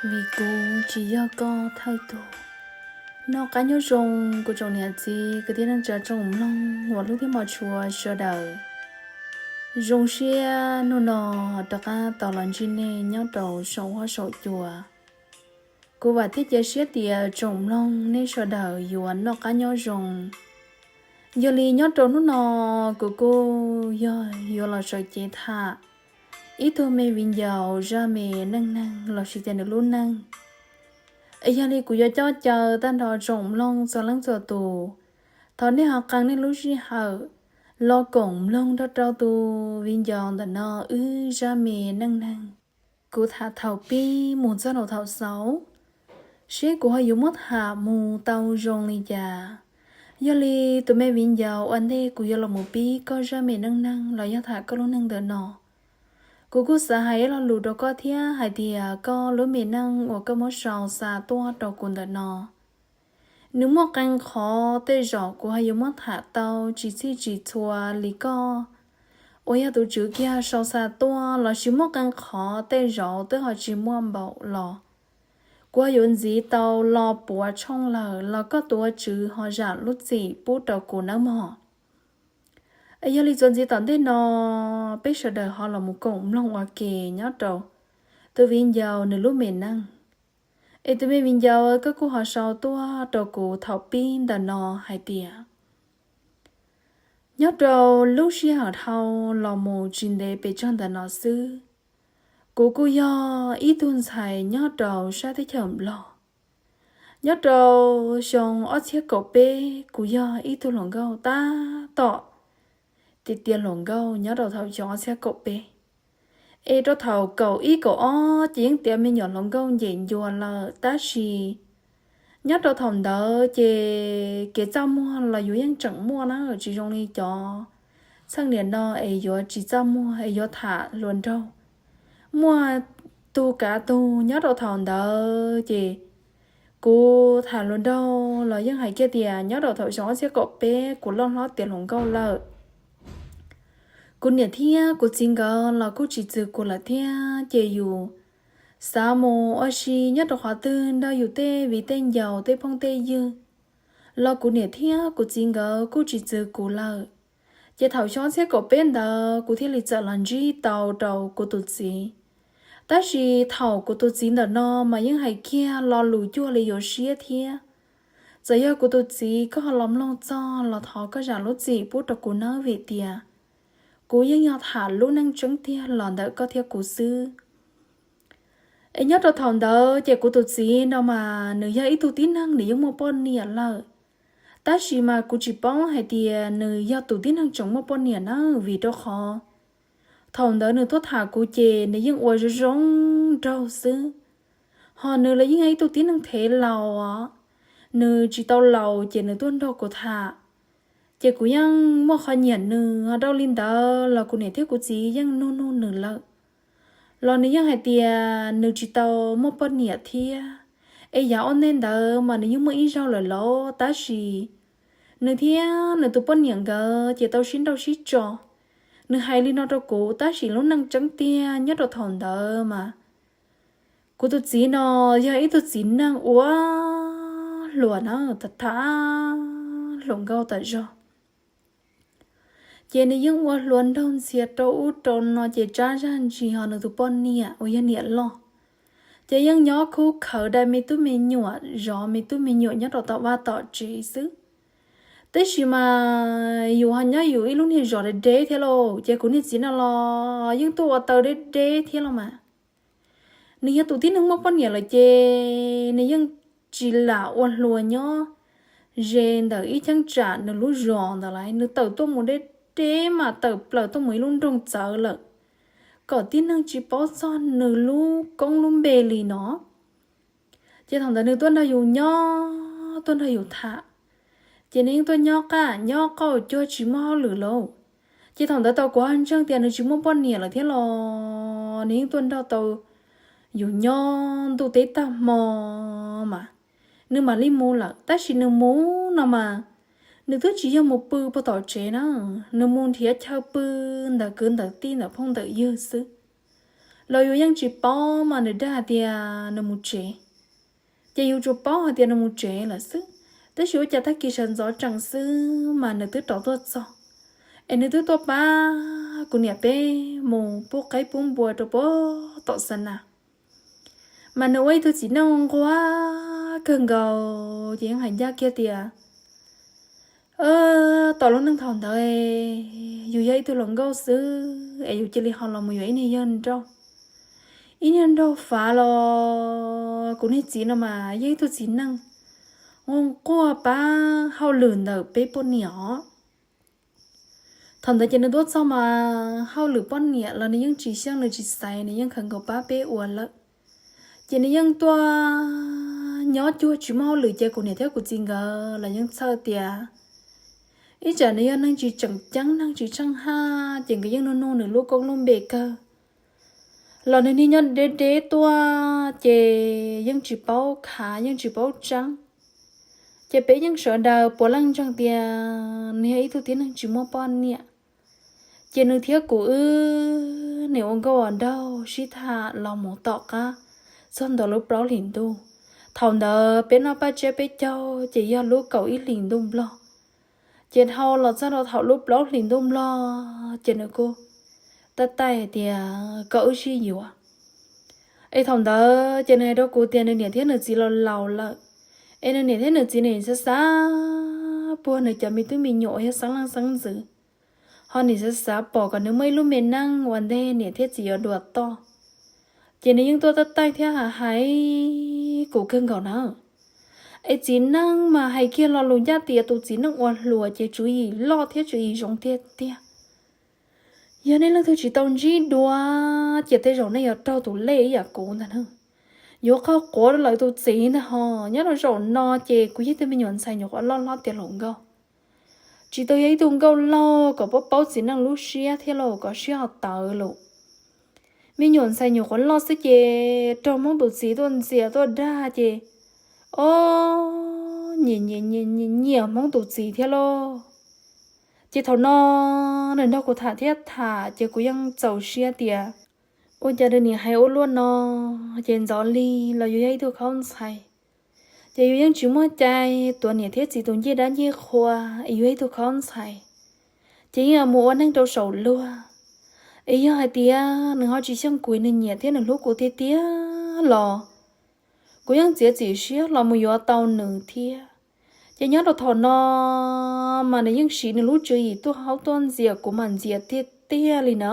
Vim kuv tsis yog koj thawj tug. Noj qab nyob zoo kuv tsoom niam txiv kwv tij neej tsa tsoom mloog uas hlub thiab hmov tshua sawv daws. Zoo siab hnub no rov qab tau los ntsib nej nyob rau saum huab saum cua. Kuv vam thiab cia siab tias tsoom mloog nej sawv daws yuav noj qab nyob zoo. Yog li nyob rau hnub no kuv kuj yog yuav los sawv cev tham ib tug me viv ncaus zaj me neej neeg los sis tias nws lub neej. Yog li kuv yuav coj caw tag nrho tsoom mloog txhua leej txhua tus, thov nej ho qee nej lub sij hawm los koom mloog nrog rau tus viv ncaus ntawm no wb zaj me neej neeg. Kuv tham thaum pib mus txog rau thaum xaus, seb kuv ho yuav muab tham mus tau zoo li cas. Yog li tus me viv ncaus, ua ntej kuv yuav los mus pib koj zaj me neej neeg los yog tham koj lub neej ntawm no, kuv kuj xav hais ib lo lus rau koj thiab hais tias koj lub me neej uas koj muab sau xa tuaj rau kuv ntawm no, nws muaj qee qhov tej zaum kuv ho yuav muab tham tau tsis txhij tsis txhua li koj uas yog tus tswv kiag sau xa tuaj, los sis muaj qee qhov tej zaum twb ho tsis muaj npaum los kuv ho yuav ntxiv tau lo puav tshooj lawm los koj tus ua tswv ho zam lub txim pub rau kuv nawb mog. Yog li txuas ntxiv tom ntej no, peb sawv daws ho los mus koom mloog ua ke nyob rau tus viv ncaus nws lub me neej. Es tus me viv ncaus, koj kuj ho sau tuaj rau kuv thaum pib ntawm no hais tias, nyob rau lub sij hawm dhau los mus tsis ntev pes tsawg ntawm no xwb, kuv kuj yog ib tug ntxhais nyob rau sab teb chaws Nplog. Nyob rau xyoo ob txhiab kaum peb, kuv yog ib tug hluas nkauj tab tom tiav tiav hluas nkauj nyob rau thaum xyoo ob txhiab kaum peb. Es rau thaum kaum ib kaum ob ces yeej tiav me nyuam hluas nkauj ncem ncua lawm, tab sis nyob rau thaum ntawd ces kev txaj muag los yuav yeej tseem muaj na, tsis zoo li cov txheej niam no es yuav tsis txaj muag es yuav tham hluas nraug muaj tug kav tug. Nyob rau thaum ntawd ces kuv tham hluas nraug los yeej hais kiag tias nyob rau thaum xyoo ob txhiab kaum peb kuv loj hlob tiav hluas nkauj lawm. Kuv niam thiab kuv txiv nkawd los kuj tsis txwv kuv lawm thiab, ces yus xav mus ua si nyob rau qhov twg nrog yus tej viv tej ncaus tej phooj tej ywg los kuv niam thiab kuv txiv nkawd kuj tsis txwv kuv lawm. Ces thaum xyoo ob txhiab kaum peb ntawd kuv thiaj li txawm los ntsib tau rau kuv tus txiv. Tab sis thaum kuv tus txiv ntawm no mas yeej hais kiag lo lus cuag li yuav siab thiab. Txawm yog kuv tus txiv koj ho los mloog txog los thov koj zam lub txim pub rau kuv nawb, vim tias kuv yeej yog tham lub neej tseeb tiag los ntawm koj thiab kuv xwb. Es nyob rau thaum ntawd ces kuv tus txiv no mas nws yog ib tug tib neeg nws yeej muaj poj niam lawm, tab sis mas kuv tsis paub hais tias nws yog tus tib neeg tseem muaj poj niam na, vim rau qhov thaum ntawd nws tuaj tham kuv ces nws yeej ua zoo zoo nraug xwb. Ho nws los yeej yog ib tug tib neeg thev laus os, nws tsis tau laus ces nws tuaj nrog kuv tham, ces kuv yeej muaj qhov nyiam nws. Ho rau li ntawd los kuv niam thiab kuv txiv yeej nug nug nws lawm, los nws yeej hais tias nws tsis tau muaj poj niam thiab. Es yav ua ntej ntawd mas nws yeej muaj ib zaug lawm lauj, tab sis nws thiab nws tus poj niam nkawd ces tau sib nrauj sib tso. Nws hais li no rau kuv, tab sis lub neej tseeb tiag nyob rau thaum ntawd mas kuv tus txiv no yog ib tug txiv neej ua hluas na, tham tham hluas nkauj tas zog. Ces nws yeej ua hluas nraug ntxias rau ub rau no ces tsab zaj ntsis, ho nws tus poj niam uas yog niam loj ces yeej nyob khub khawv dai me tub me nyuam, zov me tub me nyuam nyob rau tom vaj tom tsev xwb. Tab sis mas yus ho nyob yus ib lub niag zos deb deb thiab lauj, ces kuv niag txiv no los yeej tuaj ua taw deb deb thiab los mas. Nws yog tus tib neeg muaj poj niam lawm ces nws yeej tsis lam ua hluas nyob ze ntawm ib cheeb tsam nws lub zos ntawd lawm, nws tawm tuaj mus deb deb mas tawm plaws tuaj mus ib lub nroog txawv lawm, kom tib neeg tsis paub txog nws lub koob lub npe li no. Ces thaum ntawd nws tuaj nrog yus nyob, tuaj nrog yus tham, ces nws yeej tuaj nyob qab nyob qauj cuag tsis muaj hauj lwm lauj. Ces thaum ntawd tau kuv ho ntseeg tias nws tsis muaj poj niam lawm thiab los nws yeej tuaj nrog tau yus nyob ntuj teb tag hmo mas nws mam li mus lawm. Tab sis nws mus no mas nws twb tsis yog mus pw puag tom tsev na, nws mus nrhiav chaw pw ntawm kwv ntawm tij ntawm phooj ntawm ywg xwb. los yus yeej tsis paub mas nws dag hais tias nws mus tsev. Ces yus tsuas paub hais tias nws mus tsev lawm xwb, tab sis ua cas tag kis sawv ntxov tsees xwb mas nws twb rov tuaj txog, es nws twb tuaj pab kuv niam peb mus pub qaib pub npua rau puag tom xa nas. Mas nws ua ib tug txiv neej nquag kawg nkaus, ces yeej hais ncaj kiag tias, tom lub neej thaum ntawd yus yog ib tug hluas nkauj xwb es yus cia li ho los mus yuav ib niag yawg nraug, ib niag nraug fav los kuv niag txiv no mas yog ib tug txiv neej nquag nquag pab hauj lwm ntawm peb poj niam os. Thaum ntawd ces nws tuaj txog mas hauj lwm poj niam los nws yeej tsis xyeej, nws tsis xaiv, nws yeej khaws nkaus pab peb ua lawm. Ces nws yeej tuaj nyob cuag tsis muaj hauj lwm, ces kuv niam thiab kuv txiv nkawd los yeej txhawj tias ib tsam nws yog neeg tsis tseem ceeb, neeg tsis tsheej haj, ces nkawd yeej nug nug nws lub koob lub npe kawg. Los nws niaj nyob deb deb tuaj ces yeej tsis paub khav yeej tsis paub tseeb. Ces peb yeej sawv daws puav leej ntseeg tias nws yog ib tug tib neeg tsis muaj poj niam. Ces nws thiab kuv wb nim ua nkauj ua nraug sib tham los mus tom qab txog ntua lub plaub hlis ntuj. Thaum ntawd peb noj paj tsiab peb caug ces yog lub kaum ib hlis ntuj nplog. Ces dhau los txog rau thaum lub plaub hlis ntuj nplog ces nws kuj tab taij hais tias kom wb sib yuav. Es thaum ntawd ces nws hais rau kuv tias nws niam thiab nws txiv los laus lawm, es nws niam thiab nws txiv nim xav xav puag nws cov me tub me nyuam uas yog xeeb leej xeeb ntxwv, ho nim xav xav pom kom nws muaj ib lub me neej ua ntej niam thiab txiv yuav dua toj. Ces nws yeej tuaj tab taij thiab hais kuv kawg nkaus na. Es txiv neej mas hais kiag lo lus ncaj tias tus txiv neej ua hluas ces tswv yim loj thiab tswv yim zoo tiag tiag. Yog nej leej twg tsis tau ntsib dua, ces tej zaum nej yuav raug tus lej ib yam kuv ntag na. Yuav qaug quav rau lawv tus txiv ntag hos. Nyob rau zaum no ces kuv yog ib tug me nyuam ntxhais nyuam qhuav loj hlob tiav hluas nkauj, tsis tau yog ib tug nkauj laug kom paub paub txiv neej lub siab thiab los kom siab ho tawv lawm. Me nyuam ntxhais nyuam qhuav loj xwb ces raug hmoob tus txiv tuaj ntxias tuaj dag ces, o, nyiam nyiam nyiam hmoob tus txiv thiab lauj. Ces thaum no nws nrog kuv tham thiab tham ces kuv yeej txaus siab tias ua cas nws nim hais ua luaj no, ces ntxov li los yus yog ib tug khaub ntxhais, ces yus yeej tsis muaj cai tuav niam thiab txiv tus ncej dab ncej qhua, es yus yog ib tug khaub ntxhais, ces yeej yuav mus ua neeg rau saum luag. Es yog hais tias nws ho tsis xyeej kuv, nws nyiam thiab nws hlub kuv tiag tiag los kuv yeej txiav txim siab los mus yuav tau nws thiab. Ces nyob rau thaum no mas nws yeej siv nws lub tswv yim tuaj haub tuaj ntxias kuv mas ntxias tiag tiag li na.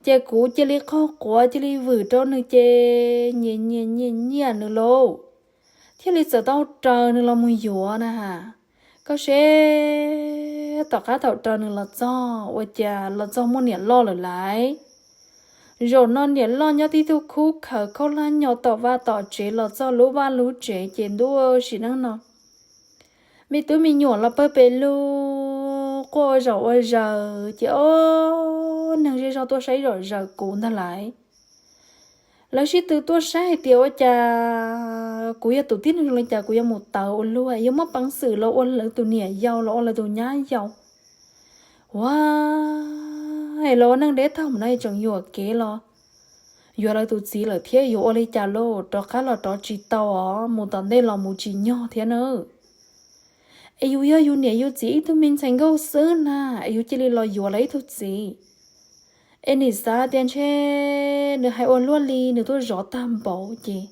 Ces kuv cia li qaug quav cia li vwm rau nws ces nyiam nyiam nyiam nyiam nws lauj, thiaj li txawm tau raws nws los mus yuav na. Koj seb tom qab thaum raws nws los txog ua cas los txog muaj niam loj lawm lauj. Zaum no niam loj nyob tib tug khub khaws khaub hlab nyo tom vaj tom tsev los txog lub vaj lub tsev ces ntuj sim neej no me tub me nyuam los pawg pes lug quaj ua zaum ua zaws ces ob neeg zej zog tuaj saib zom zaws kuv ntag lauj. Lawv sib tw tuaj saib hais tias ua cas kuv yog tus tib neeg zoo li cas kuv yuav mus tawv ua luaj, yuav muab peev xwm los ua lawv tus niam yau los ua lawv tus nyab yau. Ua, es los ua neej deb tag mus no tseem yuam kev los yuav lawv tus txiv lawm thiab yuav ua li cas lauj, rov qab los rov tsis tau os, mus tom ntej los mus tsis nyog thiab na. Es yus yog yus niam yus txiv ib tug me ntxhais nkauj xwb na, es yus cia li los yuav lawv ib tug txiv. Es nim xav tias ntshe nws hais ua luaj li, nws tuaj zov tag npaum ces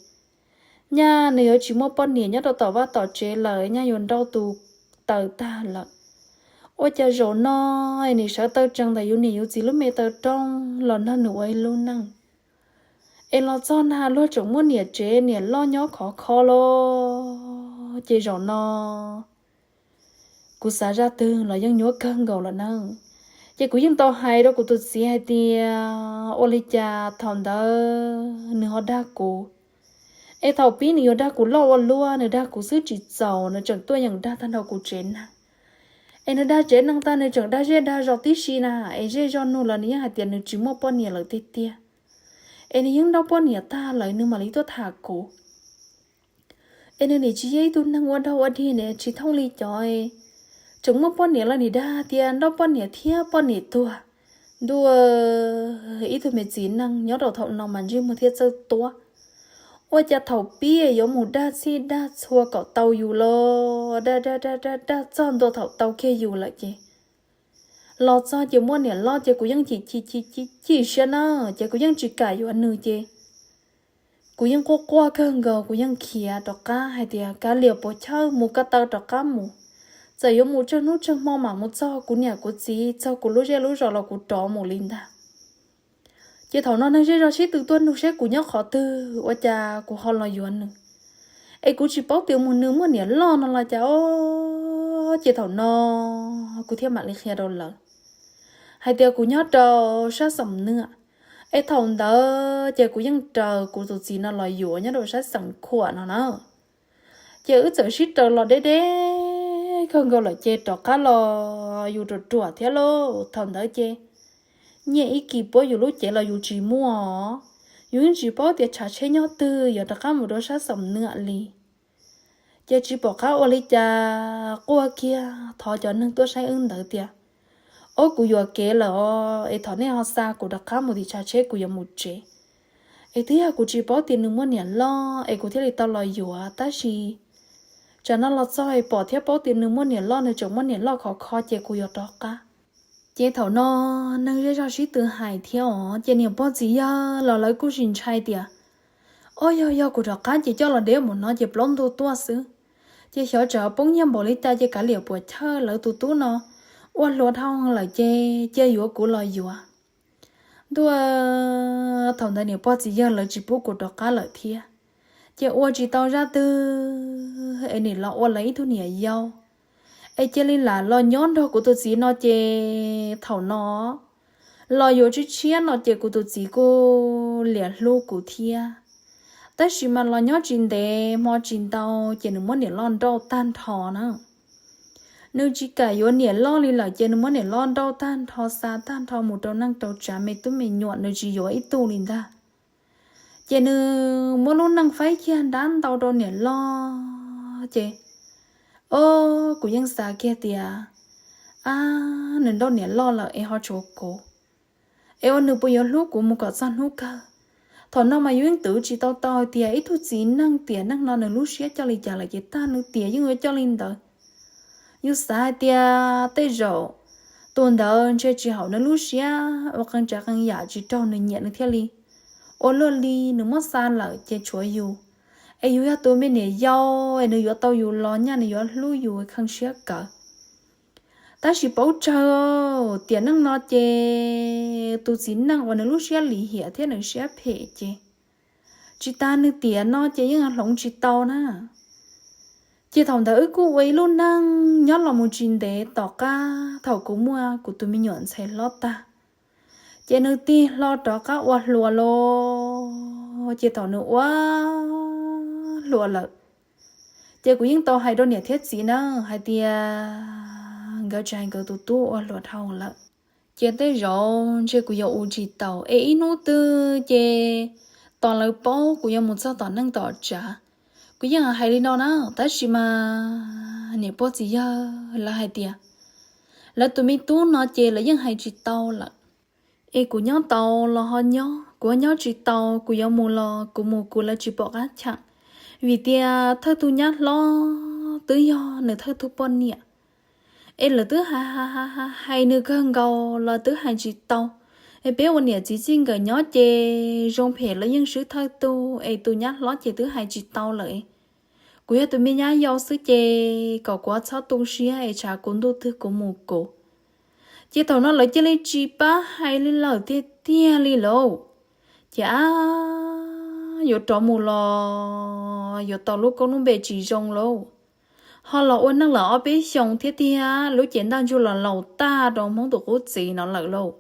nyaj nws yuav tsis muaj poj niam nyob rau tom vaj tom tsev lawm, nyaj yuav nrauj tus taws tag lawm. Ua cas zaum no es nim sawv taw tsees ntawm yus niam yus txiv lub me taw rooj los nrog nws ua ib lub neej. Es los txog na luag tseem muaj niam tsev niam loj nyob khov kho lauj. Ces zaum no kuv xav zaj twg los yeej nyuaj kawg nkaus lawm na. Ces kuv yeej tau hais rau kuv tus txiv hais tias ua li cas thaum ntawd nws ho dag kuv. Es thaum pib nws yuav dag kuv loj ua luaj, nws dag kuv xwb tsis txaus, nws tseem tuaj yeem dag tag nrho kuv tsev neeg. Es nws dag tsev neeg tag nws tseem dag zej dag zos tib si na, es zej zog nug los nws yeej hais tias nws tsis muaj poj niam lawm tiag tiag. Es nws yeej nrauj poj niam tag lawm nws mam li tuaj tham kuv. Es nws nim tsis yog ib tug neeg ua dog ua dig, nws tsis thooj li cov tseem muaj poj niam los nim dag tias nrauj poj niam thiab poj niam tuag, Ntuj, ib tug me txiv neej nyob rau thaum no mas ntsej muag thiaj txawj tuab. Ua cas thaum pib yuav mus dag txhij dag txhua kom tau yus los dag dag dag dag dag txog ntua thaum tau kiag yus lawm ces, los txog ces muaj niam loj ces kuv yeej chim chim chim chim siab na, ces kuv yeej tsis kam yuav nws ces kuv yeej quaj quaj kawg nkaus, kuv yeej khiav rov qab hais tias kav liam puas chawj mus ko taw rov qab mus, txawm yuav mus tsawg hnub tsawg hmo mam mus txog kuv niam kuv txiv, txog kuv lub zej lub zos los kuv rov mus li ntag. Ces thaum no neeg zej zog sib tw tuaj nug seb kuv nyob qhov twg ua cas kuv ho los yuav nws, es kuv tsis paub tias mus nws muaj niam loj no los cas os. Ces thaum no kuv thiaj mam li qhia rau lawv hais tias kuv nyob rau sab Xoom Nwam, es thaum ntawd ces kuv yeej raws kuv tus txiv no los yuav nyob rau sab Xeem Khuam no na. Ces wb txawm sib raws los deb deb kawg nkaus lawm ces rov qab los yus ruam ruam thiab lauj. Thaum ntawd ces nyiaj ib kis puab yus lub cev los yus tsis muaj, yus yeej tsis paub tias tshav tsheb nyob twg yuav rov qab mus rau sab Xoom Nwam li. Ces tsis pom qab ua li cas, quaj kiag thov cov neeg tuaj saib wb ntawd tias, ob, kuv yuam kev lawm os, es thov nej ho xa kuv rov qab mus tim tshav tsheb, kuv yuav mus tsev. Es twb yog kuv tsis paub tias nws muaj niam loj es kuv thiaj li tau los yuav, tab sis tsam no los txog es pom thiab paub tias nws muaj niam loj, nws tseem muaj niam loj khov kho ces kuv yuav rov qab. Ces thaum no neeg zej zog sib tw hais thiab os, ces niam pog txiv yawg los lawv kuj tsis ntshai tias, ob, yog yog kuv rov qab ces coj los deb mus no ces plaub ntug tuaj xwb, ces xyov tsam poob nyiaj npaum li cas ces kav liam puas chawj, lawv tus tub no ua hluas dhau lawm ces cia yuav kuv los yuav. Ntuj, thaum ntawd niam pog txiv yawg lawv tsis pub kuv rov qab lawm thiab, ces ua tsis tau zaj twg es nim los ua lawv ib tug niam yau, es cia li lam los nyob nrog kuv tus txiv no ces thaum no los yuav tshiab tshiab no ces kuv tus txiv kuj liam hlub kuv thiab. Tab sis mas los nyob tsis ntev hmo tsis ntau ces nws muab niam loj nrauj tag nrho na. Nws tsis kam yuav niam loj li lawm ces nws muab niam loj nrauj tag nrho, xa tag nrho mus rau neej rau tsav, me tub me nyuam nws tsis yuav ib tug li ntag. Ces nws muab lub neej faib kiag nrab ntau rau niam loj ces, o, kuv yeej xav kiag tias, ab, nws nrauj niam loj lawm es ho tshuav kuv, es ua nws puas yuav hlub kuv mus kom txog hnub kawg. Thaum no mas yus yeej twv tsis tau tau hais tias ib tug txiv neej tiam neej no nws lub siab coj li cas lawm ces tag nws tiam yeej yuav coj li ntawd. Yus xav hais tias tej zaum tus ntawd ntshe tsis haum nws lub siab, ua qee tsav qee yam tsis raug nws nyiam nws thiaj li ua luaj li. Nws muab xa lawm ces tshuav yus, es yus yog tus me niam yau, es nws yuav tau yus los nyaj, nws yuav hlub yus kheev siab kawg. Tab sis paub tsawg, tiam neej no ces tus txiv neej uas nws lub siab lim hiam thiab nws siab phem ces tsis tas nws tiam no ces yeej hloov tsis tau na. Ces thaum ntawd wb kuj ua ib lub neej nyob los mus tsis ntev tom qab thaum kuv muaj kuv tus me nyuam ntxhais hlob tag, ces nws tig hlo rov qab ua hluas los, ces thaum nws ua hluas lawm, ces kuv yeej tau hais rau niam thiab txiv na hais tias nkawd tsis hais nkawd tus tub ua hluas dhau lawm. Ces tej zaum ntshe kuv yuav ua tsis taus es ib hnub twg ces tos lawv paub kuv yuav mus txog tom neej tom tsav. Kuv yeej hais li no na, tab sis mas niam pog txiv yawg lawv hais tias lawv tus me tub no ces lawv yeej hais tsis tau lawm. Es kuv nyob tau los ho nyob, kuv nyob tsis tau, kuv yuav mus los kuv mus, kuv lawv tsis pom qab cheem. Vim tias thawj tug nyab hlob twb yog nws thawj tug poj niam, es lawv twb hais hais hais hais nws kawg nkaus los twb hais tsis tau. Es peb ua niam txiv txij nkawm nyob ces zoo phem los yeej swb thawj tug, es tus nyab hlob ces twb hais tsis tau lawm. Kuv yog tus me nyab yau xwb ces kom kuv txhob tu siab es tshav kuv ntuj twg kuv mus kuv. Ces thaum no lawv cia li tsis pab hais li lawm tiag tiag li lauj. Ces ab, yuav rov mus los yuav tau lub koob lub npe tsis zoo lauj. Ho los ua neej lawm ob peb xyoos thiab tiag, lub cev ntaj ntsug los laus tag rau Hmoob tus qub txiv no lawm lauj.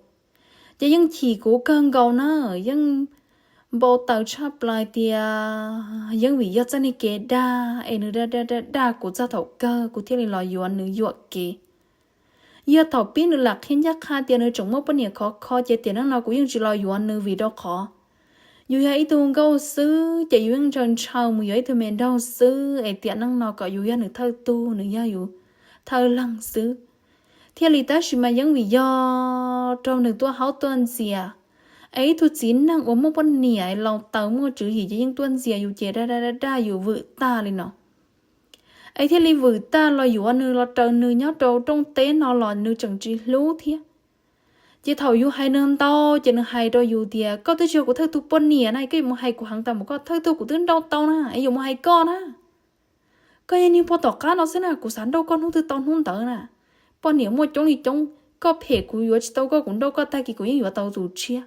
Ces yeej chim kuv kawg nkaus na, yeej npau taws tshaj plaws tias yeej vim yog txoj niag kev dag es nws dag dag dag dag kuv txog thaum kawg kuv thiaj li los yuav nws yuam kev. Yog thaum pib nws lam qhia ncaj qha tias nws tseem muaj poj niam khov kho ces tiam neej no kuv yeej tsis los yuav nws vim rau qhov yus yog ib tug nkauj xwb ces yus yeej ntshaw ntshaw mus yuav ib tug me nraug xwb es tiam neej no kom yus yog nws thawj tug, nws yog yus thawj leeg xwb. Thiaj li tab sis mas yeej vim yog raug nws tuaj haub tuaj ntxias, es ib tug txiv neej uas muaj poj niam laus taws muaj tswv yim ces yeej tuaj ntxias yus ces daj daj daj daj yus vwm tag li no. Es thiaj li vwm tag los yuav nws los raws nws nyob rau rooj teb no los nws tseem tsis hlub thiab. Ces thaum yus hais nws ntau ces nws hais rau yus tias koj twb tsis yog kuv thawj tug poj niam na, koj yuav mus hais kuv heev tas mus, koj thawj tug kuv twb nrauj tau na, es yuav mus hais koj na. Koj yog niag pog tom qab no xwb na, kuv xav nrauj koj hnub twg tau hnub ntawd na. Poj niam muaj coob li coob, koj phem kuv yuav tsis tau koj, kuv nrauj koj tag kis kuv yeej yuav tau tus tshiab.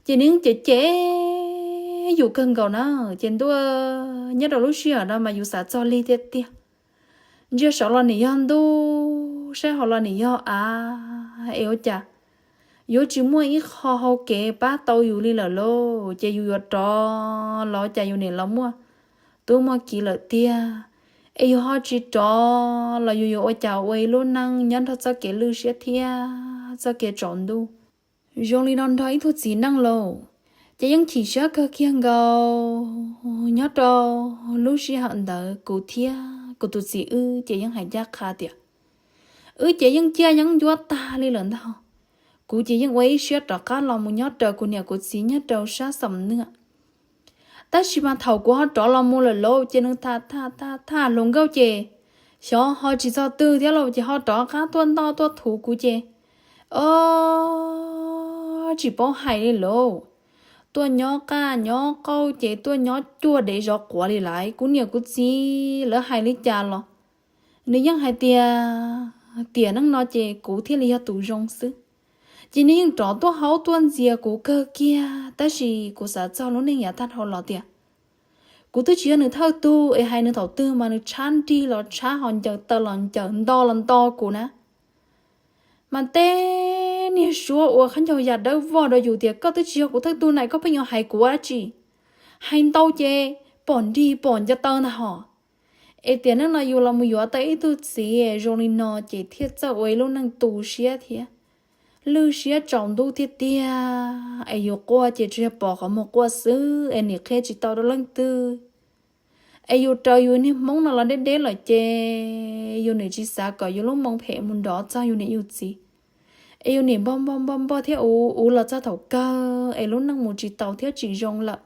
Ces nws cem cem yus kawg nkaus na, ces ntuj, nyob rau lub sij hawm no mas yus xav txog lig tiag tiag. Ntsia saud los nim yog ntuj, saib hauv los nim yog av, es ua cas yuav tsis muaj ib qho hau kev pab tau yus li lawm lauj. Ces yus yuav rov los ua cas yus nim los muaj tub muaj kiv lawm tiag, es yus ho tsis rov los yus yuav ua cas ua ib lub neej nyob nrog txoj kev lwj siab thiab txoj kev tsaus ntuj zoo li no nrog ib tug txiv neej lauj. Ces yeej chim siab kawg kiag nkaus nyob rau lub sij hawm ntawd kuv thiab kuv tus txiv wb ces yeej hais ncaj qha tias wb ces yeej ciaj yeeb ncuab tag li lawm ntag. Kuv ces yeej ua ib siab rov qab los mus nyob raws kuv niam kuv txiv nyob rau sab Xam Nuaj. Tab sis mas thaum kuv ho rov los mus lawm lauj ces nws tham tham tham tham hluas nkauj ces xyov ho tsis txog twg thiab lauj ces ho rov qab tuaj ntoj tuaj thuv kuv ces, o, tsis paub hais li lauj. Tuaj nyob qaj nyob qauj ces tuaj nyob cuag dev zov quav li lawm. Kuv niam kuv txiv lawv hais li cas los nws yeej hais tias tiam neej no ces kuv thiaj li yog tus zoo xwb. Ces nws yeej rov tuaj haub tuaj ntxias kuv kawg kiag, tab sis kuv xav txog lub neej yav tag dhau los tias kuv twb tsis yog nws thawj tug es hais nws thaum twg mas nws tshab nrig los tshab, ho ncaws taw los ncaws, nto los nto kuv na. Mas tej niag suab ua khaub ncaug ya dawb vog rau yus tias koj twb tsis yog kuv thawj tug na, koj pheej yuav hais kuv ua dab tsi? Hais ntau ces pom nrig pom ncaws taw ntag hos. Es tiam neej no yus los mus yuav tau ib tug txiv zoo li no ces thiaj txawj ua ib lub neej tu siab thiab lwj siab tsaus ntuj tiag tiag, es yus quaj ces tsuas yog pos qhov muag quaj xwb es nim qhia tsis tau rau leej twg. Es yus raws yus niag hmoob no los deb deb lawm ces yus nim tsis xav kom yus lub moo phem mus nrov txog yus niam yus txiv. Es yus nim npog npog npog npog thiab ua ua los txog thaum kawg es lub neej mus tsis taus thiab tsis zoo lawm.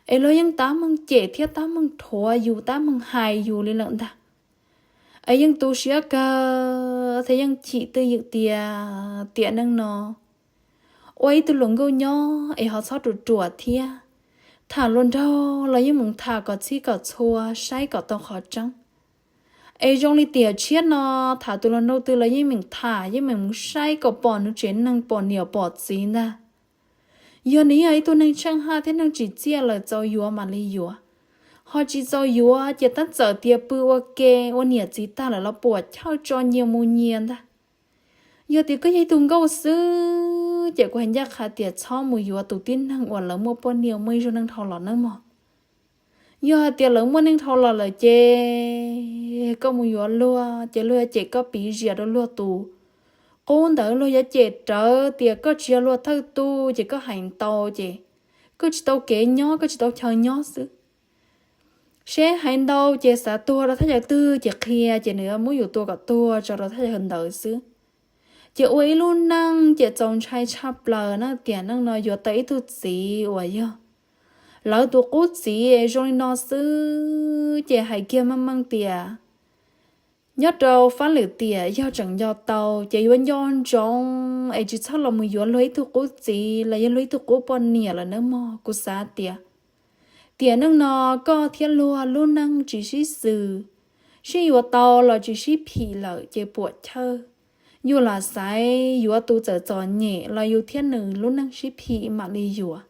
Es luag yeej tab meeg cem thiab tab meeg rhuav yus tab meeg hais yus li lawm ntag. Es yeej tu siab kawg thiab yeej chim twj ywm tias tiam neej no ua ib tug hluas nkauj nyob es ho txhob ruam ruam thiab. Tham hluas nraug los yeej meem tham kom txhij kom txhua saib kom tau qhov tseeb. Es zoo li tiam tshiab no tham tus hluas nraug twg los yeej meem tham yeej meem mus saib kom pom nws tsev neeg pom niam pom txiv ntag. Yog nws yog ib tug neeg tsheej haj thiab neeg tsim txiaj lawm txaus yuav mam li yuav. Ho tsis txaus yuav ces tab txawm tias pw ua ke ua niam txiv tag lawm los puam chawj tso nyias mus nyias ntag. Yog tias koj yog ib tug nkauj xwb ces kuv hais ncaj qha tias txhob mus yuav tus tib neeg uas lawv muaj poj niam muaj ib zaug neej dhau los nawb mog. Yog hais tias lawv muaj neej dhau los lawm ces koj mus yuav luag ces luag yuav cem koj piv zias rau luag tus qub ntawd, luag yuav cem rawv tias koj tsis yog luag thawj tug ces koj hais ntau ces koj tsis tau kev nyob koj tsis tau chaw nyob xwb. Seb hais ntau ces xav tuag rau thaj chaw twg ces qhia ces nws muab yus tua kom tuag tso rau thaj chaw ntawd xwb. Ces ua ib lub neej ces txaus ntshai tshaj plaws na, tiam neej no yuav tau ib tug txiv uas yog lawv tus qub txiv zoo li no xwb ces hais kiag meej meej tias nyob rau fab lwm tiam yog tseem nco tau ces yuav nco ntsoov es tsis txhob los mus yuav luag ib tug qub txiv los yog luag ib tug qub poj niam lawm nawb mog. Kuv xav tias tiam neej no koj thiab luag lub neej tsis sib xws, sib yuav tau los tsis sib phim lawm ces puam chawj. Yus lam xaiv yuav tus txawm txom nyem los yus thiab nws lub neej sib phim mam li yuav.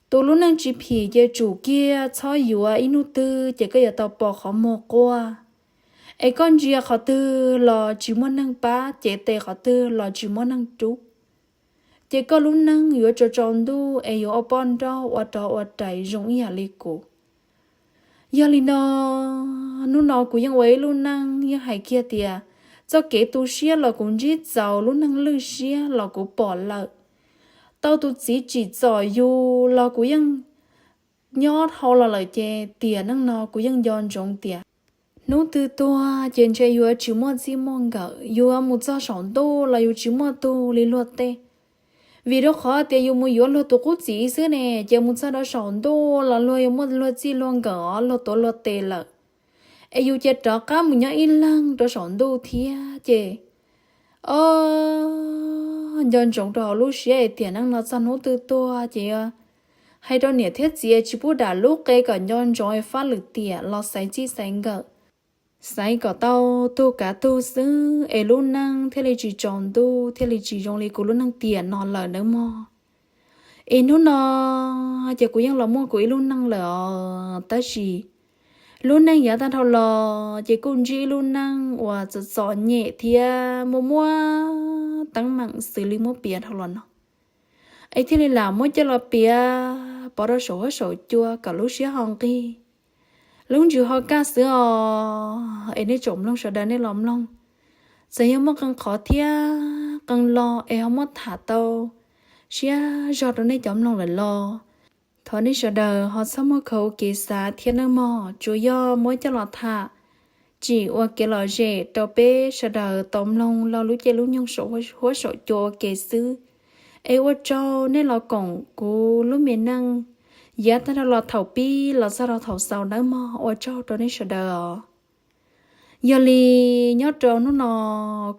Tus lub neej tsis phim ces tsum kiag txhob yuav, ib hnub twg ces koj yuav tau pos qhov muag quaj. Es koj ntsia qhov twg los tsis muaj neeg pab, cev tes qhov twg los tsis muaj neeg rub. Ces koj lub neej yuav tsaus tsaus ntuj es yuav ua poj nrauj ua rov ua rais zoo ib yam li kuv. Yog li no, hnub no kuv yeej ua ib lub neej yeej hais kiag tias txoj kev tu siab los kuv ntsib txaus, lub neej lwj siab los kuv pom lawm, tau tus txiv tsim txom yus los kuv yeej nyob dhau los lawm ces tiam neej no kuv yeej nco ntsoov tias Hnub twg tuag ces ntshe yuav tsis muaj txij muaj nkawm, yuav mus txog saum ntuj los yus tsis muaj tug li luag tej. Vim rau qhov tias yus mus yuav luag tus qub txim xwb ne, ces mus txog rau saum ntuj los luag yuav muaj luag txij luag nkawm os, luag tuav luag tes lawm. Es yus ces rov qab mus nyob ib leeg rau saum ntuj thiab ces, o, nco ntsoov rau hauv lub siab es tiam neej no txog hnub twg tuag ces hais rau niam thiab txiv tsis pub dam lub qe kom nco ntsoov es fab lwm tiam los xaiv txij xaiv nkawm, xaiv kom tau tug kav tug xwb es lub neej thiaj li tsis tsaus ntuj, thiaj li tsis zoo li kuv lub neej tiam no lawm nawb mog. Es hnub no ces kuv yeej los muaj kuv ib lub neej lawm os, tab sis lub neej yav tag dhau los ces kuj ntsib ib lub neej uas txom txom nyem thiab muaj muaj teeb meem xws li muab piav dhau los no. Es thiaj li lam muab coj los piav pov rau saum huab saum cua kom lub siab ho nqig, lub ntsws ho kaj xwb os. Es nej tsoom mloog sawv daws nej los mloog, txawm yog muaj qee qhov thiab qee lo es ho muab tham tau siab zog rau nej cov mloog lawm los thov nej sawv daws ho txhob muab khaws ua kev xav thiab nawb mog. Tsuas yog muab coj los tham tsim ua kev lom zem rau peb sawv daws tau mloog lo lub caij lub nyoog saum huab saum cua ua ke xwb. Es ua tsaug nej los koom kuv lub me neej yav tag dhau los thaum pib los txog rau thaum xaus nawb mog. Ua tsaug rau nej sawv daws os. Yog li nyob rau hnub no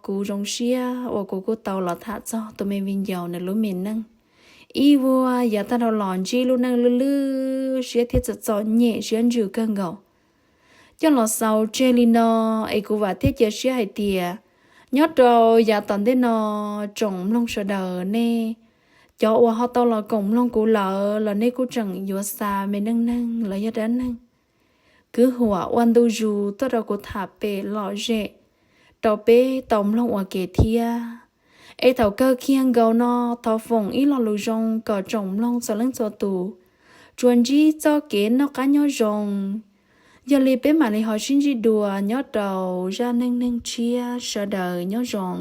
kuv zoo siab uas kuv kuj tau los tham txog tus me viv ncaus nws lub me neej. Ib vuag yav tag dhau los ntsib lub neej lwj lwj siab thiab txom txom nyem siab ntsws kawg nkaus coj los xaus tseg li no. Es kuv vam thiab cia siab hais tias nyob rau yav tom ntej no tsoom mloog sawv daws nej cov uas ho tau los koom mloog kuv lawm los nej kuj tseem yuav xa me neej neeg los yog dab neeg kwv huam ua ntu zus tuaj rau kuv tham pem lom zem rau peb tau mloog ua ke thiab. Es thaum kawg kiag nkaus no thov foom ib lo lus zoo kom tsoom mloog txhua leej txhua tus tsuas ntsib txoj kev noj qab nyob zoo. Yog li peb mam li ho sib ntsib dua nyob rau zaj neej neeg tshiab, sawv daws nyob zoo.